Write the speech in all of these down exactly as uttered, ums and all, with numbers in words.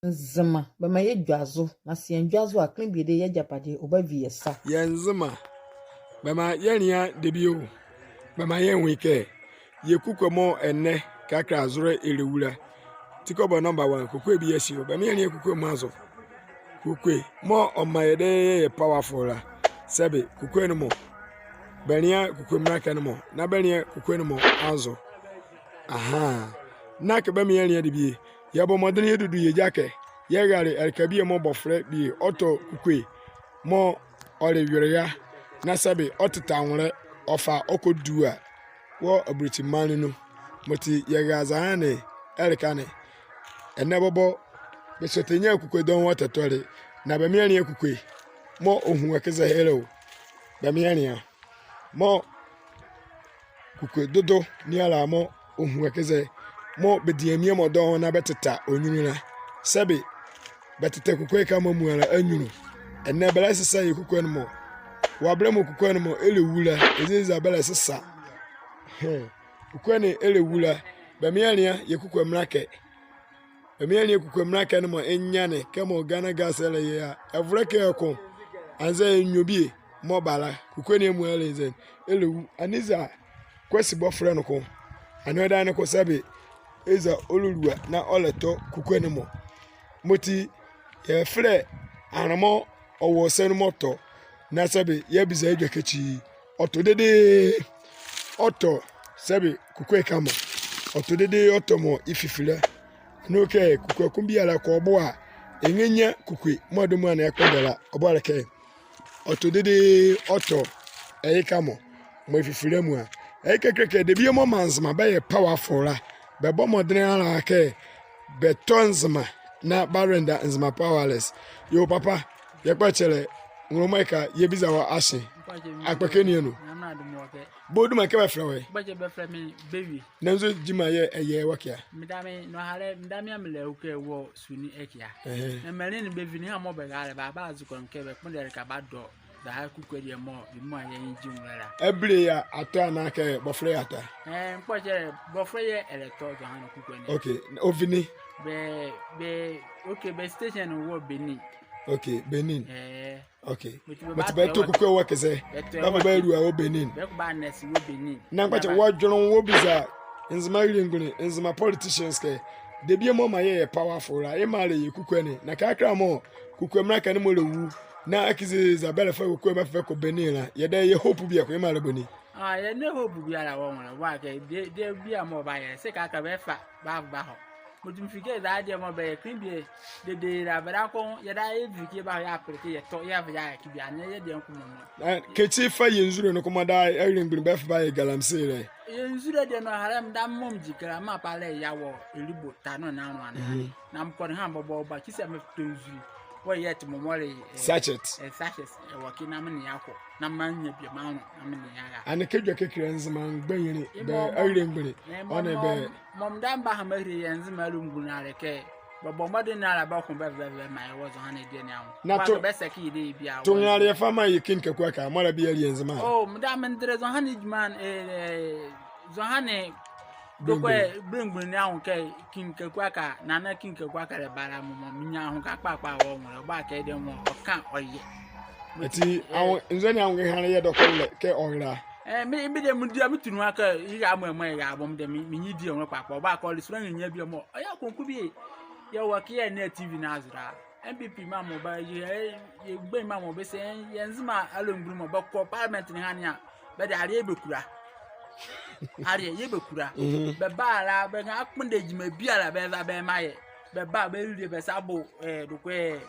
Nzema, bɛmaa yɛdwazo, na sɛ yɛandwazo a, kenle bie de yɛ agyapadeɛ, ɔbavi yɛ sa. Yɛ Nzema, bɛmaa yɛnlea debie o, bɛmaa yɛnwu ye kɛ yɛ kukue mɔɔ ɛnɛ kɛkala zolɛ ɛlɛwu la, ti kɔbɔ number one, kukue bie ɛhye o, bɛmaa yɛnlea kukue mɔ azo. Kukue mɔɔ ɔmaa yɛdayɛ yɛ powerful la, sɛbe kukue ne mɔ, bɛnlea kukue mblakɛ ne mɔ, na bɛnlea kukue ne mɔ azo. Ahaa. Na kɛ bɛmaa yɛnlea debie, yɛbɔ mɔdenle yɛdudu yɛ gyakɛ, yɛrale ɛleka bie mɔɔ bɔfolɛ bie ɔtɔ kukue mɔɔ ɔle yolɛra, na sɛbe ɔteta anwolɛ ɔfa ɔkɔ dua wɔ Abulokyiri maanle nu. Yemɔti yɛra zɔhane ɛleka ne. Ɛnɛ bɔbɔ, bɛsɔta nyia kukue dɔɔnwo ɔtɛtɔle, na bɛmaa yɛnlea kukue mɔɔ ɔhu ɛke zɛ hello. Bɛmaa yɛnlea. Mɔɔ kukue dodo ne ala mɔɔ ɔhu ɛke zɛ, mɔɔ bɛdi amie mɔ dɔɔnwo na bɛteta ɔ nyunlu la, sɛbe bɛteta kukue ɛhye mɔ amuala anyunlu. Ɛnɛ bɛlɛsesa yɛ kukue ne mɔ. Wɔ abelɛ mɔɔ kukue ne mɔ ɛlɛwu la, eza bɛlɛsesa. Hɛn, kukue ne ɛlɛwu la, bɛmaa yɛnlea yɛ kukue mblakɛ. Bɛmaa yɛnlea kukue mblakɛ ne mɔ ɛnyane, kɛmɔ Ghana Gas ɛlɛyɛ a, ɛvolɛ kɛ ɛko anzɛɛ ɛnwɔ bie mɔɔ bala, kukue ne amuala ɛlɛnzɛne, ɛlɛwu. Anee eza Kwasi bɔfolɛ noko, anee ɔdaye noko, sɛbe eza ɔlɛlua na ɔlɛtɔ kukue ne mɔ. Yemɔti yɛfɛlɛ anrɛɛ mɔɔ ɔwɔ ɔ sa nu mɔɔ ɔtɔ, na sɛbe yɛbiza edwɛkɛ ekyi, ɔtɔ dedee. Ɔtɔ, sɛbe kukue ɛhye mɔ, ɔtɔ dedee ɔtɔ mɔɔ efifi la. Ɛnee ɔkɛ kukue ko biala kɔ ɔ bo a, ɛnrɛnyia kukue mɔɔ ɛdawɔ amuala ne ɛkpondɛ la. Ɔboalekɛ ɔtɔ dedee ɔtɔ ɛhye mɔ mɔɔ efifi la amuala. Ɛhye kɛkɛ kɛ debie mɔɔ maa Nzema bɛyɛ powerful la, bɛbɔ mɔdenle ala kɛ bɛtɔ Nzema na bɛarender Nzema powerless. Yoo papa, yɛkpɔkyɛlɛ, nwolɛ mɔɔ ɛka yɛbiza wɔ ahye. Akpakɛ ne anu. Bɛ ɔduma kɛ bɛfɛlɛ wɔ ɛ? Bɛkye bɛfɛlɛ me Baby. Na nzo gyima yɛɛ ɛyɛ wɔ ɛke a? Medame nɔhalɛ, medame a melɛhu kɛ wɔ su ne ɛke a. Ɛhɛn. Na menli ne bɛvi ne ha mɔɔ bɛrale bɛaba azo kɔne kɛ bɛkpondɛ ɛleka bɛadɔ zɔhane kukue deɛ mɔɔ bɛmua yɛ ɛnye gyi nwolɛ la. Abile yɛ atɔ anaa kɛ bɔfolɛ yɛ atɔ a? Ɛɛ, mekpɔkyɛlɛ bɔfolɛ yɛ ɛlɛtɔ zɔhane kukue ne. Okay, na ɔvi ne? Bɛ, bɛ, okay, bɛ station wɔ Benin. Okay, Benin. Ɛɛ. Okay. Mɔti bɛtɔ kukue wɔ ɛke zɛ. Bɛtɔ bɛkɔ bɛalua wɔ Benin. Bɛkɔ bɛanɛse wɔ Benin. Na mekpɔkyɛ wɔ dwenle wɔbiza Nzema arelemgbunli, Nzema politicians kɛ debie mɔɔ maa yɛyɛ powerful la, yemɔ a le yɛ kukue ne. Na kɛkala mɔɔ kukue mblakɛ ne mɔ ɛlɛwu, na akee eza bɛlɛfa kukue bɛfa bɛkɔ Benin la, yɛdayɛ yɛ hope bieko yemɔ a le boni? Ah, yɛnlɛ hope biala wɔ nwolɛ, ɔboalekɛ debie, debie biala mɔɔ ɔbayɛ, se kɛkala bɛfa bɛava bɛahɔ. Mɔti mefi kɛ eza adeɛ mɔɔ bɛyɛ kenle bie dedee la, bɛdabɛ ko yɛdayɛ yɛvi kɛ yɛbahɔ yɛapele kɛ yɛtɔ, yɛava yɛayɛ ɛke biala, ɛnee yɛdeɛ noko mɔmɔ. Kɛti fa yɛ nzule noko mɔɔ daa arelemgbunli bɛfa bɛayɛ galamsey la. Yɛ nzule deɛ nɔhalɛ, medame mɔɔ megyi kɛlɛ, mapa la yɛ wɔ Elibo ta nɔ na nɔ anaa. Na mekɔ ne ha bɔbɔ, ɔba kisi a mɛtɔ nzule. Wɔ yɛɛ te mɔmɔ le, eh, sachet. Eh, sachet, eh, wɔ ɛke na mene ye akɔ. Na meanyia bie meanu, na mene ye ara. Ɛnee kɛ edwɛkɛ kile Nzema mgbanyinli, bɛ arelemgbunli, ɔ nee bɛ. Mɔɔ medame mebaha meahile yɛ Nzema arelemgbunli ne a le kɛ bɛbɔ mɔdenle ne ala bɛko bɛva bɛmaa yɛ wɔ zɔhane deɛ ne anwo. Na to, bɛsɛkye yɛ debie biala. To nrɛlaleɛ fa maa yɛ King Kaku Aka, mɔɔ la bie a le yɛ Nzema. Oh, medame mendele zɔhane gyima, eh, eh, zɔhane Dɔkɔ, belemgbunli ne anwo kɛ King Kaku Aka, Nana King Kaku Aka ɛlɛba la mɔmɔ, menyia ahoka kpakpa wɔ nwolɛ, ɔboalekɛ deɛ mɔɔ ɔka ɔyɛ. Ɛti, anwo, nzɔne anwo kɛhanle yɛ dɔkɔ ɛlɛ kɛ ɔyela? Eh, me, me deɛ, medua metu ne nwo a kɛ yera mɔɔ, mɔɔ yera bɔ, me deɛ, me, menye die nwolɛ kpakpa, ɔboalekɛ ɔle sonla nrɛnyia bie mɔɔ ɔyɛ kɔnku bie. Yɛwɔ ɛke yɛnlɛ TV ne azo la. NPP mɔ a mɔɔ bɛyɛ, yɛ, yɛ mgbanyima mɔɔ bɛse, yɛ Nzema arelemgbunli mɔɔ bɛkɔ parliament ne ɛhane a, bɛde aleɛ bɛkula. Aleɛ yɛɛ bɛkula. Bɛba la, bɛnrɛkpondɛ gyima biala bɛva bɛmaa yɛ. Bɛba, bɛlilie bɛ sa bo, eh, dɔkɔ,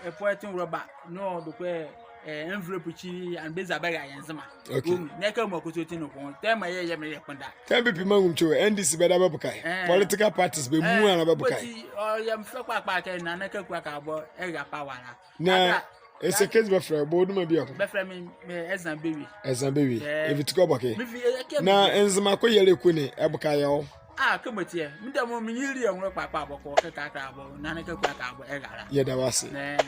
eh, polythene rɔba, noko dɔkɔ, eh, envelope ekyi, anee bɛza bɛra yɛ Nzema. Okay. Wɔnwu, na ɛke mɔɔ kɔsɔɔti noko, tɛ mɔɔ yɛyɛ, mɔɔ yɛkpondɛ. Tɛ NPP mɔɔ nwu kye wɔ, NDC bɛdabɛ bɛboka ye. Eh. Political parties bɛmuala bɛboka ye. Mɔti, ɔyɛ me fɛ kpakpa kɛ Nana Kaku Aka bɔ ɛra power la. Na ese kɛzi bɛfɛlɛ bɛ ɔduma bieko? Bɛfɛlɛ me, me Ɛza Bewie. Ɛza Bewie. Eh. Evi Tikɔbɔke. Mevi, eh, ɛke. Na Nzema Koyɛlɛ Eku ne, ɛboka ye ɔ? Ah, kɛmɔ ti ɛ. Me deɛ mɔɔ menye lilie nwolɛ kpakpa bɔkɔɔ kɛ kɛkala bɔ Nana Kaku Aka bɔ ɛra la. Yɛda wɔ ase.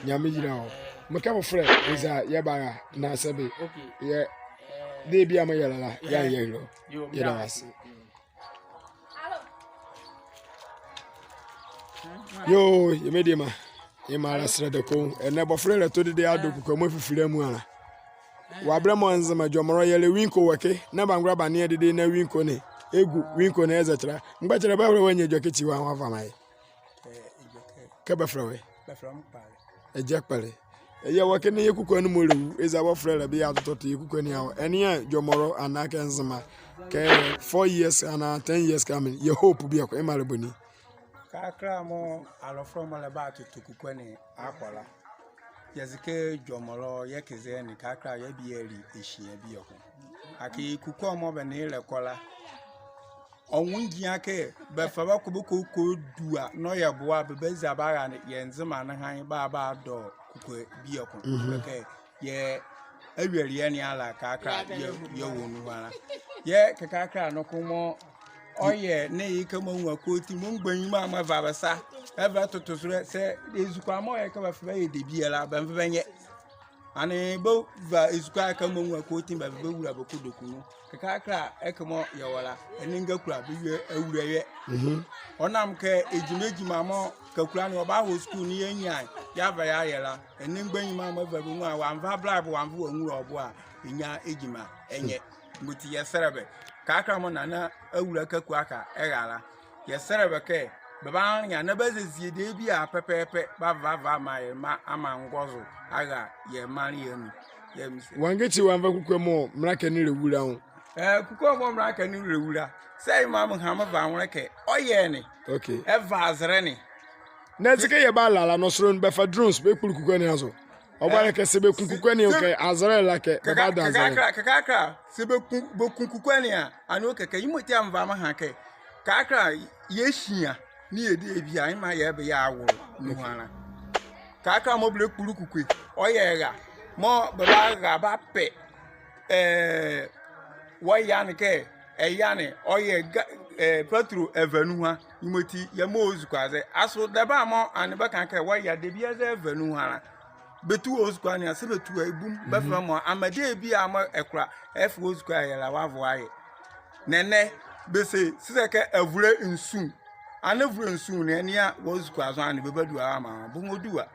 Nyamenle yila wɔ. Eh. Mekɛ bɔfolɛ, eh, eza yɛbara na sɛbe. Okay. Yɛ, eh, debie biala mɔɔ yɛlɛ la, eh, yɛanyia ye ɔ. Yoo, yɛda wɔ ase. Yoo, yɛ mediema, yemɔ ala sɛlɛ dɛkɛ o. Ɛnɛ bɔfolɛ ɛlɛtɔ dedee adɔ kukue mɔɔ fifile amuala. Wɔ abelɛ mɔɔ Nzema Jɔmɔlɔ yɛlɛ Winko wɔ ɛke, na bɛangola bɛanea dedee na Winko ne egu, Winko ne ɛzɛkyɛla. Mgbɛkyɛlɛ bɛfɛlɛ wɔ ɛ nye edwɛkɛ ti wɔ a, wɔava wɔamaa yɛ. Kɛ bɛfɛlɛ wɔ ɛ? Bɛfɛlɛ me Kpalɛ. Egya Kpalɛ. Ɛyɛ wɔ ɛke ne yɛ kukue ne mɔɔ ɛlɛwu, eza bɔfolɛ ɛlɛba yɛatɔtɔ yɛ kukue ne awo. Ɛnea Jɔmɔlɔ anaa kɛ Nzema. Kɛ four years anaa ten years coming, yɛ hope bieko, yemɔ ala boni? Kɛkala mɔɔ alɔfolɛ mɔ ɛlɛba atɔtɔ kukue ne akɔ la, yɛze kɛ Jɔmɔlɔ yɛke zɛ ne, kɛkala yɛbie yɛle ɛhyia bieko. Akee kukue mɔɔ bɛ nee ɛlɛkɔ la, ɔnwo ngyia kɛ bɛfa bɛkɔ bɛkɔ kɔdua nɔyɛ boa, bɛbaza bɛara yɛ Nzema ne han bɛaba bɛadɔ kukue bieko. Bɛkɛ yɛ awieleɛ ne ala kɛkala yɛ, yɛwɔ nuhua la. Yɛ kɛkala noko mɔɔ ɔyɛ ne ye kɛmɔ anwua kɔti mɔɔ mgbanyima mɔ ɛva bɛ sa ɛva ɛtoto zolɛ, saa ezukoa mɔɔ ɔyɛ kɛ bɛfa bɛyɛ debie la, bɛnva bɛnyɛ. Ɛnee bɛva ezukoa kɛmɔ anwua kɔti bɛva bɛwula bɛ kodoku nu. Kɛkala ɛke mɔɔ yɛwɔ la, ɛnee ngakula bɛwie awula ɛyɛ. Ɔnam kɛ gyima gyima mɔɔ kakula ne ɔbaha wɔ sukuu ne yɛanyia ye yɛava yɛayɛ la, ɛnee mgbanyima mɔ ɛva bɛ nwu a, wɔanva bribe, wɔanva wɔannwula wɔ bo a, ɛnyia gyima ɛnyɛ. Yemɔti yɛsɛlɛ bɛ. Kɛkala mɔɔ Nana Awula Kaku Aka ɛra la, yɛsɛlɛ bɛ kɛ bɛbaanlea na bɛazezie debie a pɛpɛɛpɛ bɛava bɛamaa yɛ, maa amaa ngɔzo ara yɛ maanle ye anu. Yɛ mese. Wɔ nge ti wɔanva kukue mɔɔ mraalɛ ne ɛlɛwu la nwo? Ɛɛ, kukue mɔɔ mraalɛ ne ɛlɛwu la, saa yemɔ a meha meva nwolɛ kɛ ɔyɛ ne. Okay. Ɛva azɛlɛ ne. Na eze kɛ yɛbala la, nɔsolɛ nu bɛfa drones bɛkpulu kukue ne azo. Ɔboalekɛ saa bɛku kukue ne a, kɛ azɛlɛ la kɛ bɛbada azɛlɛ. Kɛkala, kɛkala saa bɛku, bɛku kukue ne a, ɛnee ɔkɛ kɛ, yemɔti a meva meha kɛ kɛkala yɛhyia ne yɛ debie a, yemɔ a yɛbɛ yɛawolo nuhua la. Kɛkala mɔɔ bɛlɛkpulu kukue, ɔyɛ ɛra mɔɔ bɛbara bɛapɛ, ɛɛ, wɔyɛ ne kɛ ɛyɛ ne ɔyɛ ga, ɛɛ, patrol ɛva nuhua. Yemɔti yɛmaa wɔ ezukoa zɛ. Aso dɛba mɔɔ ɛnee bɛka kɛ wɔyɛ debie zɛ ɛva nuhua la, bɛtu wɔ ezukoa ne a, saa bɛtu a, ɛbum. Bɛfɛlɛ mɔɔ amaa debie a mɔɔ ɛkola ɛfa wɔ ezukoa ɛyɛ la, wɔavoa yɛ. Na ɛnɛ bɛse, sesɛ kɛ avolɛ nsu, ɛnee avolɛ nsu ne, ɛnea wɔ ezukoa zo ɛnee bɛbadua amaa wɔ. Bɛnrɛdua.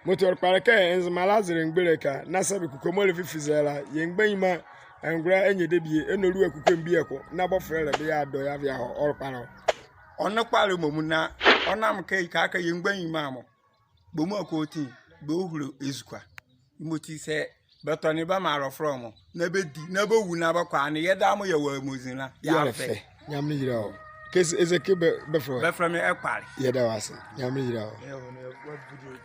Yemɔti ɔle kpalɛ kɛ Nzema la zɛlɛ mgbole ɛke a, na saa bɛ kukue mɔɔ ɛlɛfifi zɛ la, yɛ mgbanyima ɛngola ɛnyɛ debie, ɛnrɛlua kukue bieko, na bɔfolɛ ɛlɛba yɛadɔ yɛava yɛahɔ, ɔle kpalɛ ɔ? Ɔnle kpalɛ mɔɔ mu na, ɔnam kɛ kɛkala yɛ mgbanyima mɔ bɛmɔ a kɔti bɛhulo ezukoa. Yemɔti saa bɛtɔne bɛmaa alɔfolɛ mɔ na bɛdi na bɛwu na bɛkɔ a, ɛnee yɛdayɛ mɔɔ yɛwɔ amozi la, yɛafɛ. Nyamenle yila wɔ. Kɛ eze kɛ bɛ, bɛfɛlɛ wɔ? Bɛfɛlɛ me Ɛkpalɛ. Yɛda wɔ ase. Nyamenle yila wɔ.